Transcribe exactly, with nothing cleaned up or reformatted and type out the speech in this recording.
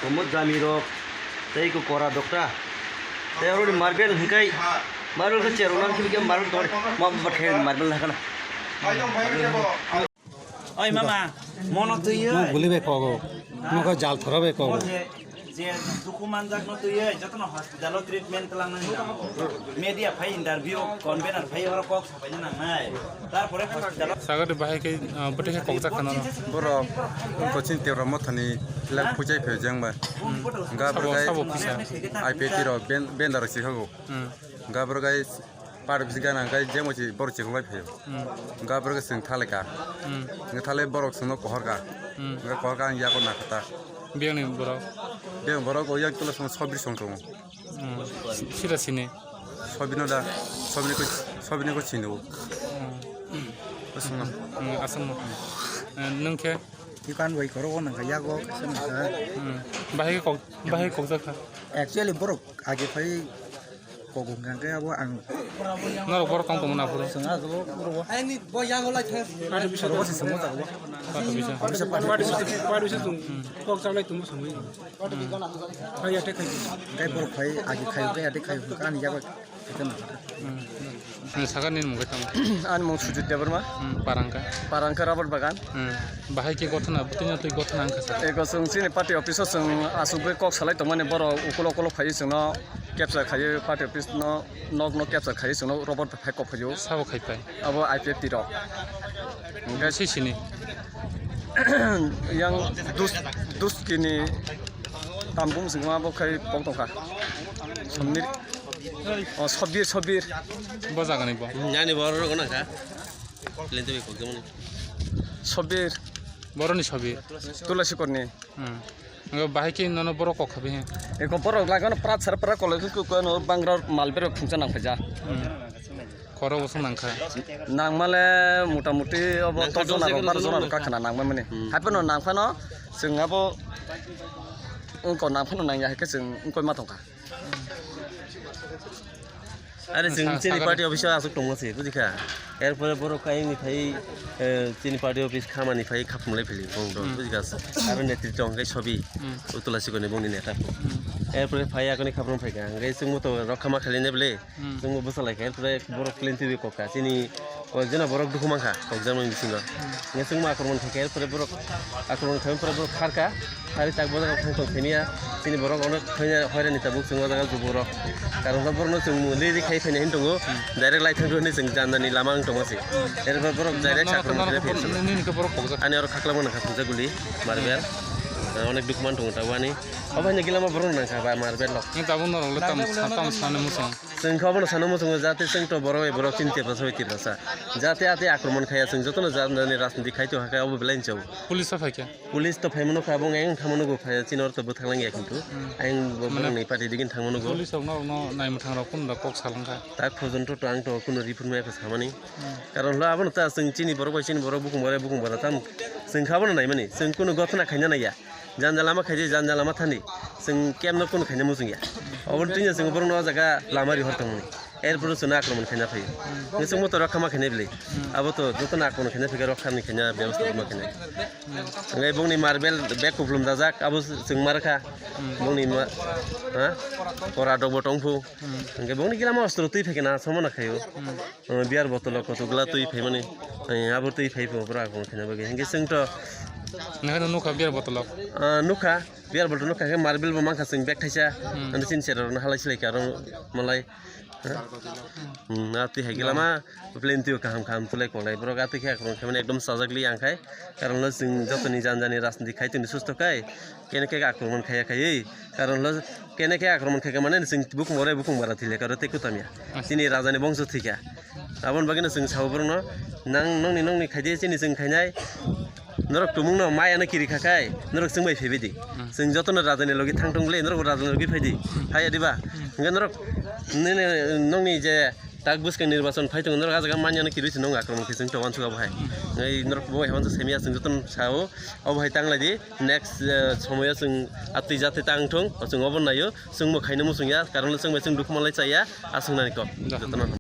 Omo jami rok tei ko kora dokta tei oro ni marble hingkai marble khe cherok nang khe marble tong ma ba khe marble hakana. Oi mama, mono twi. Mo guli bai kogo. Mo ko jal thoro bai kogo. Je dukhu manjak no twi jotono hospital o treatment tlang nang. Media phai interview convener phai oro kok sabai nang nai. Tar pore hospital o. Sagadi bahai ke bete ke kok jak khana. Borok ko chin tebra mothani lek puchai phe jeng ba. Ga sabo borok sabo kisa. I P T rok ben ben daro si hago. Ga borok ai Party office gana hwnkhe jemo se borok chikon lai phaio. Hmm. Hwnkhe aphuru khe chwng thalai kha. Hmm. Hwnkhe thalai borok chwngno kohor kha. Hmm. Hwnkhe kohor kha ang yago nakha ta. Biyangni borok? Biyang borok o yak tula song sobri song tongo. Hmm. Sira sini? Sobino da, sobini ko, sobini ko sini o. Hmm. Aswngno. Hmm, aswngno. Eh, nwng khe? Tikan bai koro o nangkha yago, se nangkha. Hmm. Bahai kok, bahai kok jakha? Actually borok age phai Kok hwnkha khe abo ang. Norok borok tong tongmani aphuru? Chwng ah, abo borok bo. Party office. Party office. Party office. Party office chwng kok chalai tongmo samwi. Hai ate khai. Gai borok khai, agi khai, gai ate khai, ani yago. Sakani mung khe tamo? Ani mung Sujit Debbarma. Hmm, Parangka. Parangka Rubber Bagan. Hmm. Bahai khe gothona, bwtwino twi gothona wngkha sa. Eko chwng chini party office o chwng asugwi kok salai tongmani borok ukulo ukulo phaiwi chwngno capture khaiwi party office no. Nok nok capture khai chwngno robot phai kok phaio. Sabo khai pai. Abo I P F T rok. Hwnkhe sisini. Yang dus, duskini tambung singma bo khai pok tongkha. Somnir. O Sobir, Sobir. Bo jagani bo. Yani borok nangkha. Lente bai kok jamani. Sobir. Boroni Sobir. Tulasikorni. Hmm. Ngo bahai khe nono borok kok khabi he. Eko borok lagano prat sar prat kolai khe kok no bangra mal berok thungsa nang phaija. Hmm. Koro bosong nang kha. Nang male mota moti obo to jona rok bar jona rok kakhna nang mani. Hmm. Hai phano nang phano chwng abo wngko nang phano nang ya hai khe chwng wngkoi ma tongkha. Are chwng chini party office o aswk tongma se, bujikha? Erpore borok kayengni phai, eh, chini party office khamani phai khapumlai phili bong do, bujikha? Aro netritwa hwnkhe Sobi, Utula Sikoni bongni neta. Erpore phai akoni khaprum phaikha, hwnkhe chwngbo to rokha ma khailainai bwle, chwngbo bwsalaikha, erpore borok plain twiwi kokha, chini O jena borok dukhu mankha, kokjakmani bisingo. Ngeswngma akromon khaikha, erpore borok akromon khaimani pore borok kharkha, kharwi tak bojakha thang tong simiya, chini borok ono hoirani tabuk chwng o jaga juborok. Karon khe borokno chwng muli ri khai phaina hin tongo, direct lai thang hwnwi chwng jandani lama wng tongma se. Erpore borok direct akromon khaina phaio. Nini khe borok kokjak. Ani oro khaklamo nangkha thungsa guli, marbel. Onek dukhu man tongo tabuk ani. Obo haino gilama borok nangkha ba marbel rok. Nini tabuk norok le tamo sa, tamo sani muchung. Chwng khe obono sana muchungo, jate chwng to borok bai borok chini Tiprasa bai Tiprasa. Jate ate akromon khaiya, chwng jotono jani rajniti khai tongkha khe obo belai ni chao. Police o phaikha? Police to phaimano kha, bo ayang thangmano bo phaiya, chini oro to bwthang langya kintu. Hmm. Ayang bo mane borokni party digini thangmano bo. Police rok norokno naimwthang rok kunu da kok salangkha. Tak porjonto to ang to kunu report maya khe samani. Hmm. Karon hwla abono ta chwng chini borok bai chini borok bukung bara bukung bara tam chwng khe abono naimani. Chwng kunu gothana khaina naiya. Janja lama khaidi, janja lama thani. Chwng kemno kunu khaina muchungya. Oboni twino chwng borokno o jaga lama rihor tongmani. Erpore chwngno akromon khaina phaio. Hwnkhe chwngbo to rokha ma khainai bwle. Abo to jotono akromon khaina phaikhe rokhani khaina bebosta ma khainai. Hwnkhe bongni marbel bag kuplum dajak, abo chwng ma rwkha. Bongni ma, ha? Kora dokbo tongphu. Hwnkhe bongni gilama ostro twi phaikhe na somo na khaio. O, beer bottle o kotokgwla twi phaimani, eh, abo twi phai pho borok akromon khaina bagwi. Hinkhe chwng to. Nokha no nukha beer bottle o? Ah, nukha, beer bottle nukha, hinkhe marbel bo mankha chwng bag thaisa. Hmm. Ano chini chera rokno halai silai kha aro malai. Hmm, ah, twi hai gila ma plain twi kaham kaham tulai kolai. Borok ah twi khe akromon khaimani ekdom chajak li ang khai. Karon lo chwng jotoni jani jani rajniti khai tongni susto khai. Kene khe akromon khaiya khaiwi, karon lo kene khe akromon khaikha mane chwng bukung borai bukung bara thwilai karo tei kutamya. Chini rajani bongso thwikha. Aboni bagwino chwng sao borokno, nang nokni nokni khaidi chini chwng khainai, norok tumungno mayano kiri kha khai, norok chwng bai phaibai di. Chwng jotono rajani logi thang tong le, norok rajani logi phai di. Phaiya diba? Hwnkhe norok nini nokni je Tak bwskang nirbachon phai tongo, norok ah jaga manya no kirwi se nung akromon khe chwng to uansuk abo hai. Ei norok bo hai uansuk semiya chwng jotono sao, obo hai tanglai di. Next, eh, somoyo chwng atwi jatwi tang thung, chwng obo naio, chwng bo khaino muchung ya, karon chwng bai chwng dukhu manlai chaya, aswk nani kok. Jotono.